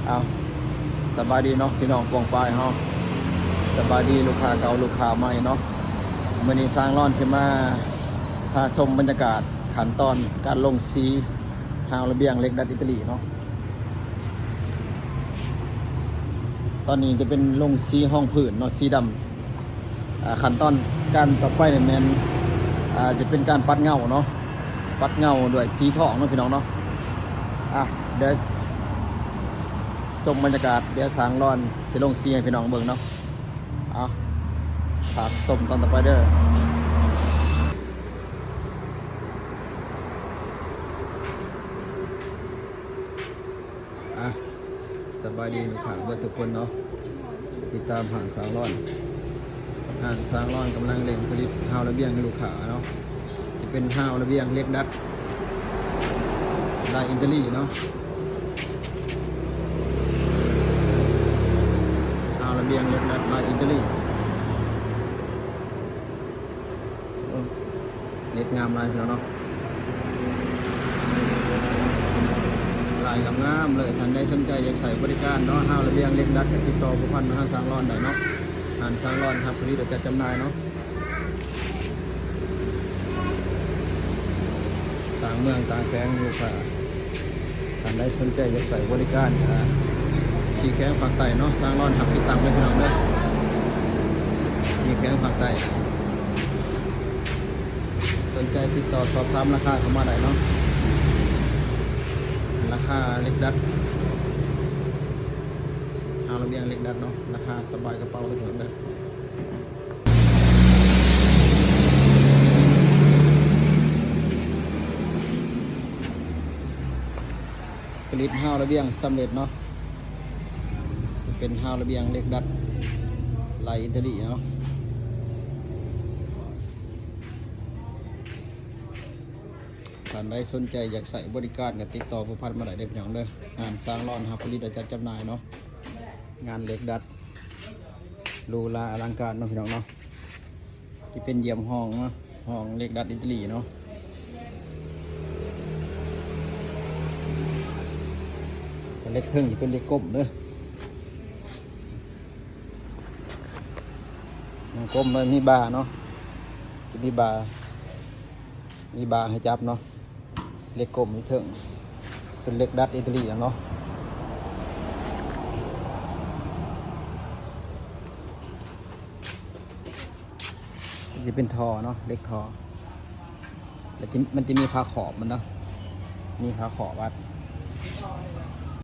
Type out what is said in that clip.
ເອົາ ສະບາຍດີເນາະ ພີ່ນ້ອງປ້ອງປາຍເຮົາ, ສະບາຍດີລູກຄ້າເກົ່າ ລູກຄ້າໃໝ່ເນາະ. ມື້ນີ້ຊ່າງລອນຊິມາພາຊົມບັນຍາກາດຂັ້ນຕອນການລົງສີຮາວລະບຽງເຫຼັກດັດອິດຕາລີເນາະ. ຕອນນີ້ຈະເປັນລົງສີຮອງພື້ນເນາະ ສີດຳ. ອ່າ ຂັ້ນຕອນການຕໍ່ໄປນີ້ແມ່ນ ອ່າ ຈະເປັນການປັດເງົາເນາະ, ປັດເງົາດ້ວຍສີທອງເນາະ ພີ່ນ້ອງເນາະ. ອ່ະ ດຽວຊົມບັນຍາກາດ, ດຽວຊ່າງລອນຊິລົງສີໃຫ້ພີ່ນ້ອງເບິ່ງເນາະ. ເອົາ ຝາກຊົມຕອນຕໍ່ໄປເດີ້. ອ່ະ ສະບາຍດີລູກຄ້າເບິດທຸກຄົນເນາະ ທີ່ຕິດຕາມຮ້ານຊ່າງລອນ. ຮ້ານຊ່າງລອນກຳລັງເລັ່ງຜະລິດຮາວລະບຽງໃຫ້ລູກຄ້າເນາະ, ຈະເປັນຮາວລະບຽງເຫຼັກດັດລາຍອິດຕາລີເນາະ, ຮາວລະບຽງເຫຼັກດັດລາຍອິດຕາລີ. ເຫຼັກງາມຫຼາຍພີ່ນ້ອງເນາະ, ລາຍງາມໆເລີຍ. ທ່ານໃດສົນໃຈຢາກໃຊ້ບໍລິການເນາະ ຮາວລະບຽງເຫຼັກດັດ ກໍຕິດຕໍ່ພົວພັນມາຫາຊ່າງລອນໄດ້ເນາະ. ຮ້ານຊ່າງລອນຮັບຜະລິດ ແລະ ຈັດຈຳໜ່າຍເນາະ ຕ່າງເມືອງຕ່າງແຂວງ. ລູກຄ້າທ່ານໃດສົນໃຈຢາກໃຊ້ບໍລິການ ອ່າ ສີ່ແຂວງພາກໃຕ້ເນາະ, ຊ່າງລອນຮັບຕິດຕັ້ງເດີພີ່ນ້ອງເດີ, ສີ່ແຂວງພາກໃຕ້. ສົນໃຈຕິດຕໍ່ສອບຖາມລາຄາເຂົ້າມາໄດ້ເນາະ. ລາຄາເຫຼັກດັດ ຮາວລະບຽງເຫຼັກດັດເນາະ, ລາຄາສະບາຍກະເປົາເດີພີ່ນ້ອງເດີ. ຜະລິດຮາວລະບຽງສຳເລັດເນາະ, ຈະເປັນຮາວລະບຽງເຫຼັກດັດລາຍອິດຕາລີເນາະ. ທ່ານໃດສົນໃຈຢາກໃຊ້ບໍລິການ ກໍຕິດຕໍ່ພົວພັນມາໄດ້ເດີພີ່ນ້ອງເດີ. ຮ້ານຊ່າງລອນຮັບຜະລິດ ແລະ ຈັດຈຳໜ່າຍເນາະ, ງານເຫຼັກດັດ ຫຼູຫຼາອະລັງການເນາະພີ່ນ້ອງເນາະ. ຈະເປັນຢ້ຽມຫ້ອງເນາະ, ຫ້ອງເຫຼັກດັດອິດຕາລີເນາະ. ເຫຼັກເທິງຈະເປັນເຫຼັກກົມເດີ, ມັນກົມເລີຍ ມີບາເນາະ, ຈະມີບາ ມີບາໃຫ້ຈັບເນາະ. ເຫຼັກກົມຢູ່ເທິງ ເປັນເຫຼັກດັດອິດຕາລີເນາະ. ຈະເປັນທໍ່ເນາະ, ເຫຼັກທໍ່ ແລ້ວຈະ ມັນຈະມີຜ້າຂອບມັນເນາະ, ມີຜ້າຂອບອັດ.